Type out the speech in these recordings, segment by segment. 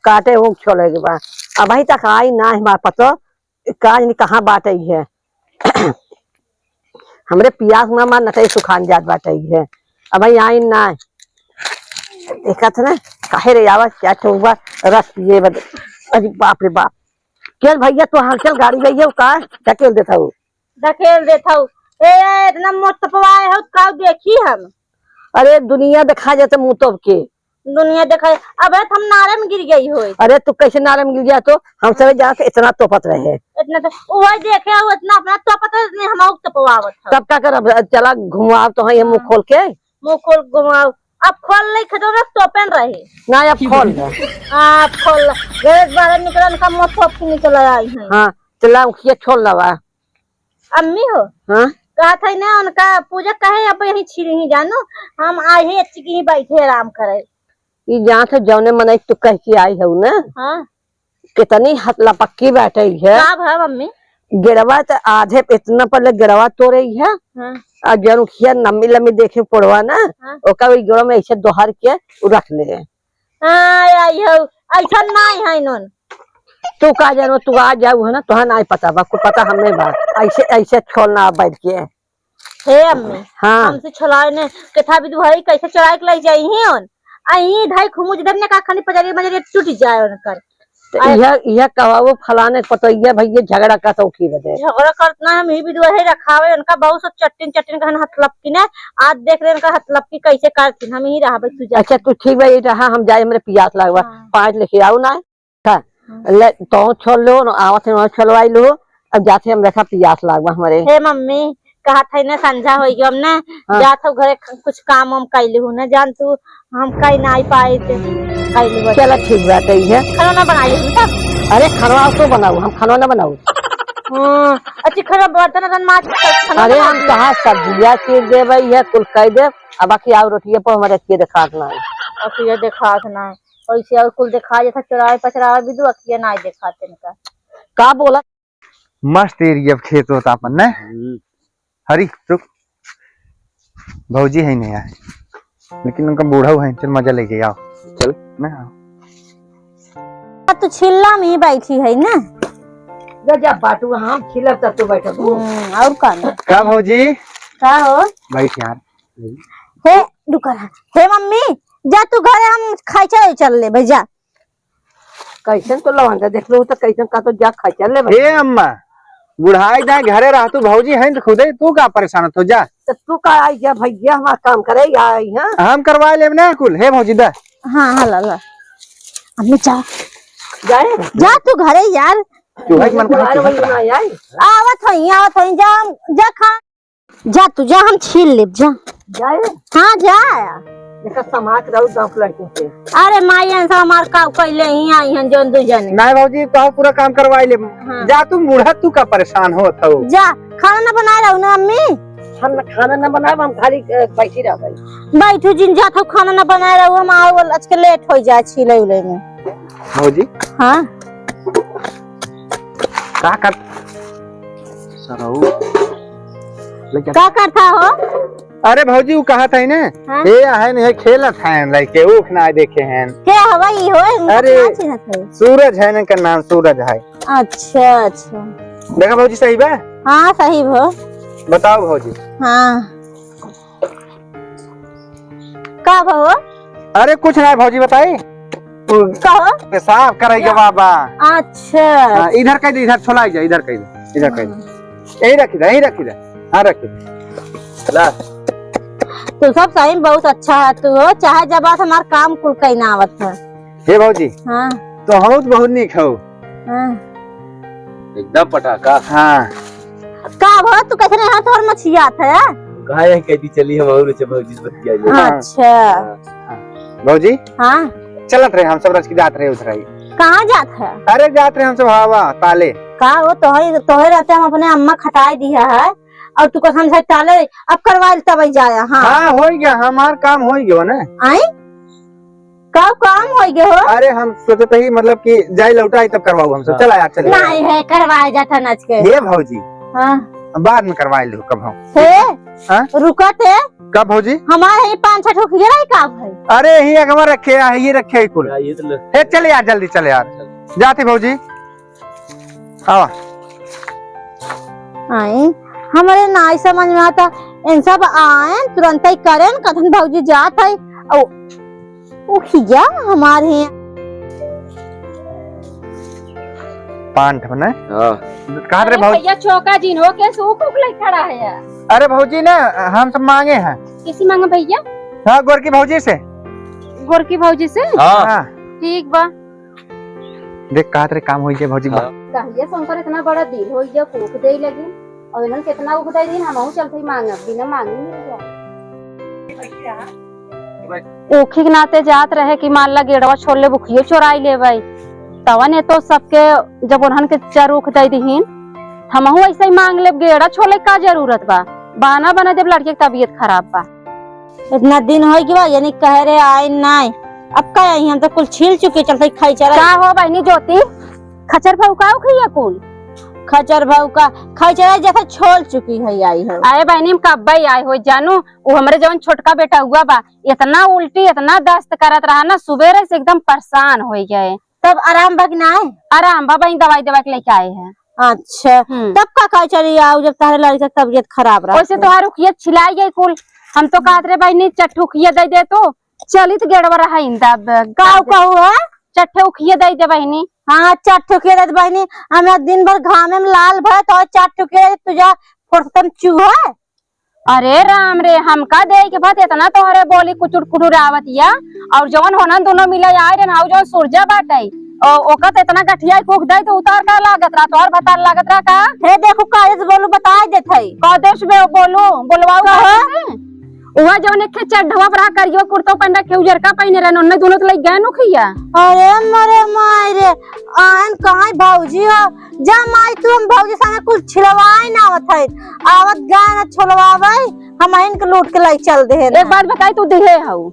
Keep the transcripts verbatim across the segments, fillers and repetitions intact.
काटे वो छोले के बाद अबही तक आई ना हमार पतो, का जानी कहाँ बाटे है। हमरे पियास में हमार नटई सुखान जात बाटे है, अबही आई ना। देखत ना काहे रे आवाज क्या ठोबा रस पिए बदे। अरे बाप रे बाप, चल भैया तू हाल चल गाड़ी गई है का, क्या चल देता हूँ। ढकेल देत हऊ। ए, इतना मोट तपवाए हो, का देखी हम? अरे, दुनिया देखा जात मुँह तोप के। दुनिया देखा, अबे त हम नारे में गिर गई होई। अरे, तू कैसे नारे में गिर गया तो? हम सबे जात इतना तोपत रहे। इतना तो, वही देखे हो, इतना अपना तोपत रहे, इतने हम और तपवावत हो। तब का करब? चला घुमाव तो है, ये मुँह हाँ। खोल के। मुँह खोल घुमाव। अब खोल ले, खजो में तोपन रहे। ना, अब खोल ले। हाँ, अब खोल ले। गैस बारे निकलन का मुँह तोप के निकल आई है। हाँ, चला, उखिया छोड़ लवा। अम्मी हो? हाँ? कहत है ना, उनका पूजा कहे अब यहीं छिड़ी ही जानू, हम आहे अच्छी की ही बैठे आराम करे। ई जात है जौने मनई तू कह के आई हऊ ना? हाँ। कितनी हतला पक्की बैठे है। का भा मम्मी? गेड़वा त आधे इतना पहले गेड़वा तोरे है। हाँ। आ जौन उखिया लम्बी लम्बी देखे पोड़वा ना, हाँ। ओका वही गेड़वा में ऐसे दोहर के उ रख ले। हाँ, आई हो, ऐसा नाई है नोन। तू का जानो, तू आ जाऊ है ना, तोहरा नाई पता बा, कुछ पता हमें बा। ऐसे, ऐसे छोल ना बैठ के। हे अम्मी, हाँ। हमसे छोलाए ने, केथा भी दुहाई कैसे चोराए के लाई जाई ही ओन? आई धाई खुमुज धर ने का खानी पजरिया मजरिया टूट जाए उनकर। तो आए यह, यह कहा वो फलाने पतोइया भैया झगड़ा का तो की बदे। झगड़ा करत ना, हम ही भी दुहाई रखावे, उनका बहुत सब चट्टिन, चट्टिन कहन हथलपकी ने, आज देख रहे उनका हथलपकी कैसे करती, हम ही रहबे, तू जा। अच्छा, तू ठीक बा, ये रहा, हम जाए, हमरे पियास लागबा, हाँ। पाँच लेके आओ ना। हाँ, हाँ। ले, तो छोल लो, आवत है, वहाँ छोलवाई लो। अब जाते हम देखा पियास लागबा हमरे। हे मम्मी, कहत है ना संझा होई गयो हमने, हाँ। जात हो घरे ख-, कुछ काम हम कैले हूँ ना जान तू, हम कई नाई पाई ते कैले बा। चला ठीक बात है ये। खाना ना बनाई हम तब। अरे खाना तो बनाऊ, हम खाना ना बनाऊ। हाँ, अच्छी खाना बर्तन वर्तन माज खाना अरे बना हम दे। कहा सब्जिया चीर देबे, ये कुल कह दे, अब बाकी आओ रोटिये पर हमारे के देखात ना है। अब ये देखात ना है। ऐसे और कुल देखा जाता, चोरावे पचरावे भी दू, अखिया नाई देखात इनका। का बोला? मस्त एरिया खेत होता अपन, ने? हम्म। हरी, रुक। भौजी है नहीं यार, लेकिन उनका बूढ़ा है, चल मजा लेके आओ। चल। ना आओ। अब तू छिल्ला में ही बैठी है ना? जा, जा, बाटू, हम छिल्ला तब तो बैठब। हम्म, और का ना? का भौजी? का हो? बैठ यार। हे, रुका रहा। हे मम्मी, जा तू घरे, हम खाई चल, चल ले भाई, जा। कैसन तो लवंडा देख लो, तो कैसन का तो जा खाई चल ले भाई। हे अम्मा, बुढ़ाई जाए घरे रह तू, भौजी है तो खुदे, तू का परेशान हो, जा। तो तू का आई जा भैया, हमार काम करे आई, हाँ? हम करवा लेब ना कुल। हे भौजी, दा। हाँ, हाँ, ला, ला। अम्मी, जा। जाए? जा तू घरे यार। तू है मन को बुढ़ाई वही ना आई। आवत होई, आवत होई, जा, जा खा। जा तू, जा, हम छील लेब, जा। जाए? हाँ, जा। देखा, समाज रहू गाँव के लड़के से। अरे माई, ऐसा हमार का कैले ही आई हैं जौन दू जने। नहीं भौजी, तो पूरा काम करवाई ले। हाँ। जा तू, बूढ़ा तू का परेशान हो तो। जा, खाना ना बनाए रहू ना अम्मी? हम ना खाना ना बनाए, हम खाली, अ, बैठी रह गई। बैठू जिन, जा तू खाना ना बनाए रहू, हम आओ आज के लेट हो जाए छीले उले में। भौजी। हाँ। का कर सरऊ। लेकिन का करता हो? अरे भौजी, वो कहा था ना, हाँ? ये है नहीं, खेलत हैं लड़के, ऊख ना देखे हैं। के हवा ई हो? अरे, का चिन्हत है? सूरज है इनका नाम, सूरज है। अच्छा, अच्छा। देखा भौजी, सही बा? हाँ, सही भो। बताओ भौजी। हाँ। का भो? अरे कुछ ना भौजी, बताई। कहो। पेशाब करे के बाबा। अच्छा। हाँ, इधर कह दे, इधर छोलाई जा, इधर कह दे, इधर कह दे। यही रखी दे, यही रखी दे। हाँ, रखी दे। ला। तू सब सही में बहुत अच्छा है तू हो, चाहे जब बात हमार काम कुल कहीं ना आवत है। हे भौजी। हाँ। तो हम तो बहुत नीक हो। हाँ। एकदम पटाखा। हाँ। का भो, तू कैसे नहीं हाथ और मछियात है? गाय है, कहती चली हम और से भौजी से बतिया ले। हाँ। अच्छा। हाँ। भौजी? हाँ। चलत रहे, हम सब रच के जात रहे उधर ही। कहाँ जात है? अरे जात रहे हम सब हवा ताले। का हो, तोहे, तोहे रहते हम अपने अम्मा खटाई दिया है और तू कसम से ताले अब करवा ले तब जाया। हाँ। हाँ, हो गया, हमार काम हो गया ना। आई? का काम हो गया हो? अरे हम सोचत ही मतलब कि जाई लौटा आई तब करवाऊ हमसे। हाँ। चला यार, चल। नहीं है, करवाए जाता नाच के। ये भौजी। हाँ। बाद में करवाए लो कब हम। हे? हाँ? रुकत है। का भौजी? हमारे ही पाँच छह ठो खीरा ही का भाई? अरे, यही अगवा रखे है, ये रखे है कुल। हाँ, ये तो ले। हे, चले यार, जल्दी चले यार। जाती भौजी। आवा। आई, हमरे नाई समझ में आता, इन सब आएन, तुरंत ही करेन, कथन भौजी जात है, ओ, उखिया हमारे हैं। पान ठो ना? हाँ। कहाँ रे अरे भौजी? भैया चौका जिन हो के सूख उख ले खड़ा है यार। अरे भौजी ना, हम सब मांगे हैं। किसी मांगे भैया? हाँ, गोरकी भौजी से। गोरकी भौजी से? हाँ। हाँ। ठीक बा। देख, कहत रहे काम होई जाए भौजी। हाँ। कहिए शंकर इतना बड़ा दिल होई जाए, ऊख दे लगी। और इन्हन कितना ऊख दे दिन, हमहू चलते ही मांगब, बिना मांगे मिल जाए। ऊखी के नाते जात रहे कि मान ला गेड़वा छोड़ ले, बुखियो चोराई ले भाई। तवन ये तो सबके जब उन्हन के चार ऊख दे दिहिन, हमहू ऐसे ही मांग लेब। गेड़ा छोड़े का जरूरत बा? बहाना बना देब लड़के के तबीयत खराब बा। इतना दिन हो गया, यानी कह रहे आए नाय। अब का आई, हम तो कुल छील चुके, चलते खाई चला। का हो बहनी ज्योति, खचर भौका उखिया कुल? खचर भौका खाई चला, जैसे छोल चुकी है आई है। अरे बहनी, हम कब्बे आई हो जानू, वो हमरे जवन छोटका बेटा हुआ बा, इतना उल्टी, इतना दस्त करत रहा ना, सुबेरे से एकदम परेशान हो गए। तब आराम बा कि नाय? आराम बा, वहीं दवाई दवा के लेके आए हैं। अच्छा, हम्म। तब का कहे चली आओ जब तोहरे लड़का के तबीयत खराब रहा? वैसे तोहार उखिया छिलाई गई कुल, हम तो कहत रहे बहनी चट्ठुखिया दे दे तू, चलित गेड़वा रहा इंदा ब-, गाँव कहू है? चट्ठे उखिया दे दे बहनी। हाँ, चट्ठुखिया दे दे बहनी, हमें दिन भर घामे में लाल भय तो चट्ठुखिया दे तुझा फुर्सतन चूहे। अरे राम रे, हमका देइ के बाद इतना तोहरे बोली कुचुर कुचुर आवत या, और जवन होनन दोनों मिले आए रे ना, जवन सुरजा बाटे, ओ, ओका त इतना गठिया कूक दे तो उतार का लागत रहा, तोहर भतार लागत रहा का? हे देखो, कायदे से बोलू, बताइ देत है। कायदे से बे-, बोलू, बोलवाऊ कहो। कायदे से? उहा जवन एक ठे चड्ढवा पर रहा, करियो कुर्तो पहन रखे, उजरका पहने रहे, ओन्ने दोनों तो लग गए नुखिया। अरे मरे माई रे, आन कहाँ भौजी हो? जा माई, तू हम भौजी संगे कुल छिलवाए ना आवत है। आवत गाय ना छोलवावे, हम आइन के लूट के लाई चल दे हैं। एक बात बताई, तू दिहे हऊ?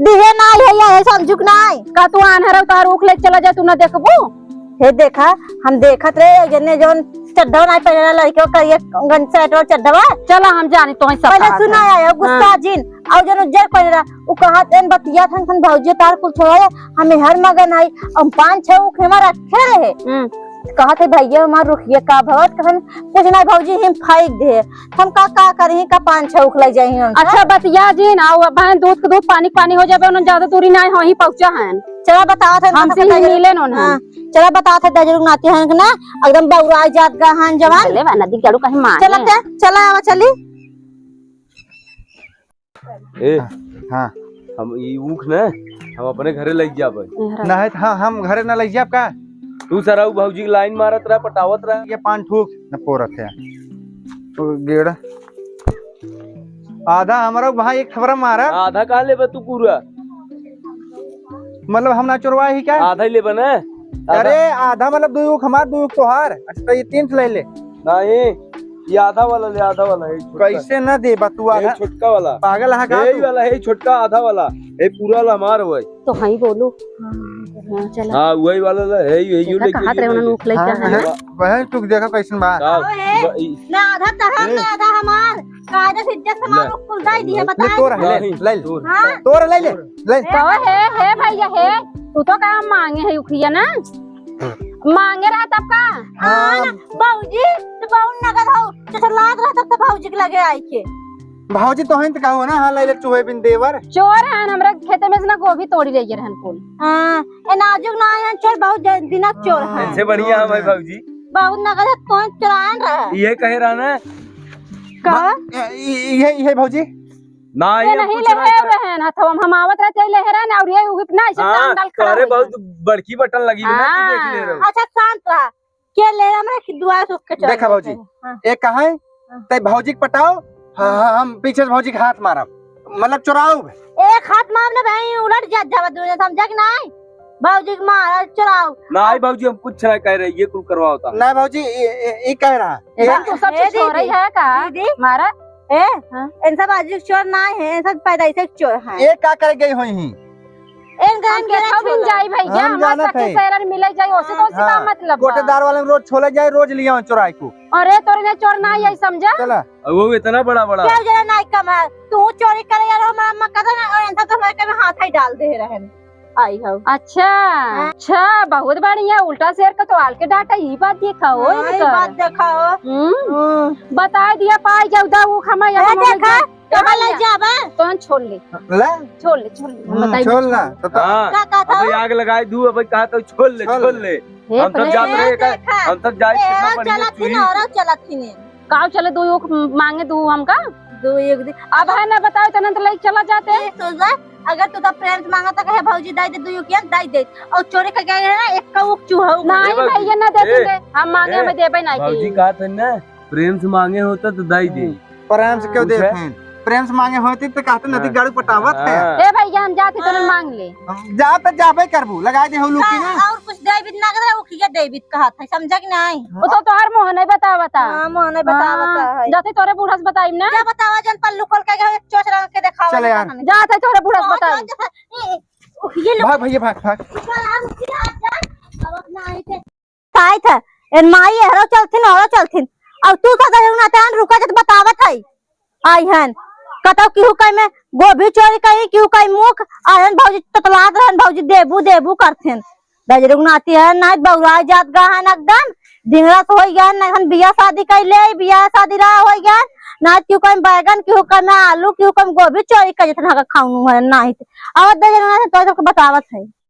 दिहे ना है, या है समझुक ना है। का तू आन्हर हो, तोहर ऊख लेके चला जाए, तू ना देखबू? हे देखा, हम देखत रहे, जने जौन चड्ढा ना पहने लड़के करिए गंज सेट और चड्ढवा। चला, हम जानी तो सब पहले कहा सुना था। आया, गुस्सा हाँ। जिन, और जन उज्जर पहने रहा, उ कहा तेन बतिया थन थन भौजी तार कुल छोड़ा, हमें हर मगन आई, हम पाँच छह ऊख हमारा रखे रहे। हम्म। कहत है, "भैया, हमार रुखिया का भवत?" कहन, "कुछ नहीं भौजी, हम फेंक दे।" हम का, का करी, का पाँच छह उखलाई जाई हम। अच्छा, बतिया जिन, आओ अब बहन, दूध के दूध, पानी के पानी हो जाबे, उन्हें ज्यादा दूरी ना है, वहीं पहुंचा है। चला बतावत है, हमसे ही मिले न उन्हें। हाँ, चला बतावत है, दजरू नाती हैं कि ना, एकदम बौराई जात गा हन जवान। चले बा, नदी के आड़ू कहीं मारे। चला ते, चला आवा, चली। ए, हाँ। हम ई ऊख न, हम अपने घरे लइ जाबे। नहीं त, हाँ, हम घरे ना लइ जाब का? तू सराऊ भौजी के लाइन मारत रहा, पटावत रहा। ये पान ठूक न पोरत है। ओ, गेड़ा। आधा हमरा भाई एक थपरा मारा। आधा कहाँ लेबे तू पूरा? मतलब हम ना चोरवा ही का? आधा ही लेबे ना। आधा। अरे, आधा मतलब दू ऊख हमार, दू ऊख तोहार। अच्छा, तो ये तीन ठो ले ले। नहीं, ये आधा वाला ले, आधा वाला है, छोटका। कैसे ना देबा तू ये आधा? छोटका वाला। पागल है का यही तू? वाला है, छोटका आधा वाला। ये पूरा वाला हमार हुआ है। तो हाँ ही बोलो। हाँ, चला। हाँ, वही वाला ला, है, यही जो देखा, लेके कहाँ ये तेरे उन्होंने लेके। ऊख लेके हाँ, आए हैं। हाँ। बहन, तू देखा कैसन बा। का? ओए, ब-, ई ना आधा तोहार, ए। ना आधा हमार। कायदे से इज्जत से ले। मारो, कुल दाई दिए, ले, बताए। तोर है, ले, नहीं, ले, ले। तोर। हाँ? तोर, ले, ले, ले। तो हे, हे भैया, हे, तू तो का मांगे है उखिया ना? मांगे रहा तब का? हाँ। हाँ ना, बाबूजी, तो बहुत नगद हो, जैसे लाद रहा तब तो बाबूजी के लगे आई के। भौजी तो हैं त कहो ना, हाँ, लैले चूहे बिन देवर। चोर हैं, हमरा खेते में से ना गोभी तोड़ी ले रहन कुल। हाँ, ए नाजुक ना आए हैं, चोर बहुत ज-, दिनक चोर हैं। इनसे बढ़िया है भाई भौजी। बहुत नगद है, तो चोरायन रहा। ये कहे रहा ना। का? ये, ये, ये भौजी। ना, ये ये नहीं कुछ ले ना है कर। रहन, हथवा में हम आवत रहते ले रहन, और ये उगित ना ऐसे हाँ, टांग डाल खड़ा तोहरे हो बहुत गया। बड़की बटन लगी है ना, तू देख ले हाँ। रहो। अच्छा, शांत रहा। के ले हमरा कि दुआ से उसके चल देखा भौजी, हाँ। एक कहा है, हाँ। तै भौजी के पटाओ, हाँ, हाँ, हम पीछे से भौजी के हाथ मारब, मतलब चोराओ। एक हाथ मार ना भाई, उलट जात जावा दुनिया, समझा कि नहीं? भौजी के मारा, चोराओ। नहीं भौजी, हम कुछ ना कह रहे, ये कुल करवाओ था। नहीं भौजी, ये, ये, ये कह रहा। एकदम तू सब हे चीज हो रही दीदी, है का? दीदी। मारा? ए, हाँ। इन सब आज चोर ना है, इन सब पैदा से चोर हैं। ये का करे गई हुई ही? इन गन हम के केथो बिन जाई भैया, हाँ, हम जानत सखी है। सहेलन मिले जाई, ओसे तो ओसे का हाँ, मतलब बा? गोटेदार वाले में रोज छोले जाए, रोज लिया चोराई को। अरे तोरे ने चोर ना आई समझा? चला। अब वो इतना बड़ा बड़ा। क्या जरा नाई कम है, तू चोरी करे यार, हमारा अम्मा कदा ना, और अंदर तो हमारे कभी हाथ ही डाल दे रहन। आई हो। अच्छा, हाँ। अच्छा, बहुत बढ़िया। उल्टा शेर का तो आल के डांटा, ई बात देखा हो, हाँ, ई इनका। बात देखा हो। हम्म। हम्म। बता दिया, पाई जाऊ दा, वो खमा ए, यहाँ देखा, कहाँ ले जाबा? तोहन छोड़ ले। ले? छोड़ ले, छोड़ ले, हम हम्म, बताई छोड़ दे। ला, तो, तो हाँ, का, का था? अबे आग लगाई दू, अबे कहा तो छोड़ ले, छोड़ छोड़ ले। ले। हे हम सब प्रेम। जात रहे, ए, देखा। हम सब जाए, ए, कितना बढ़िया चलत ही चुई। ना, और चलत ही ने। काव चले दू यूक मांगे दू हमका? दू यूक दी। अब है ना, बताओ, इतना तो लइके चला जाते। ए, सोच ले, अगर तू तो प्रेम से मांगा तो कहे, "भौजी, दे दे दू यूक, दे दे।" और चोरी करके आए ना, एक का ऊक चूहा, ऊक। नहीं ए, भौजी, भैया, ना दे ए, दे। हम मांगे, ए, हमें देबे नहीं भौजी की। कहा थे ना, प्रेम से मांगे होता तो दे दे। प्रेम से क्यों पूछे? देते हैं? प्रेम से मांगे होती तो कहते, नदी हाँ। गाड़ू पटावत है। हाँ। ए भैया, हम जाते तो हाँ। मांग ले। जा तो जाबे करबू, लगा दे हो लुकी ना। हाँ, और कुछ देबित ना करे, उखिया देबित कहत है, समझा कि नहीं? वो तो तोहर मुंह नहीं बतावता। हाँ, मुंह नहीं बतावता हाँ, है। जाते तोरे बूढ़ा से बताइब ना। क्या बतावा, जन पल्लू खोल के गए, एक चोच रंग के देखावा चले ना यार। कहने। जाते तोरे बूढ़ा से हाँ, बताइब। जा, जा, ए, ए, उखिया लो। भाग भैया, भाग, भाग। चल, आ, उखिया, आ, जा। अब अपना आई पे। साइत है, एन माई एहरो चलथिन, ओहरो चलथिन। अब तू तो दहेज ना तेहन रुका जत बतावत है। आई हन, कतौ केहू कहीं में गोभी चोरी करी, केहू कहीं मुख, आयन भौजी ततलात रहन, भौजी देबू, देबू करथिन। दजरुक नाती है, नाइत बौराई जात गा हन एकदम, दिन रात होई गया, ना हन बियाह शादी कइले, बियाह शादी रहा होई गया, नाइत केहू कहीं बैगन, केहू कहीं में आलू, केहू कहीं गोभी चोरी कर जत ना खाउनु है, नाइत। अब दजरुक नाती तो सबके बतावत है।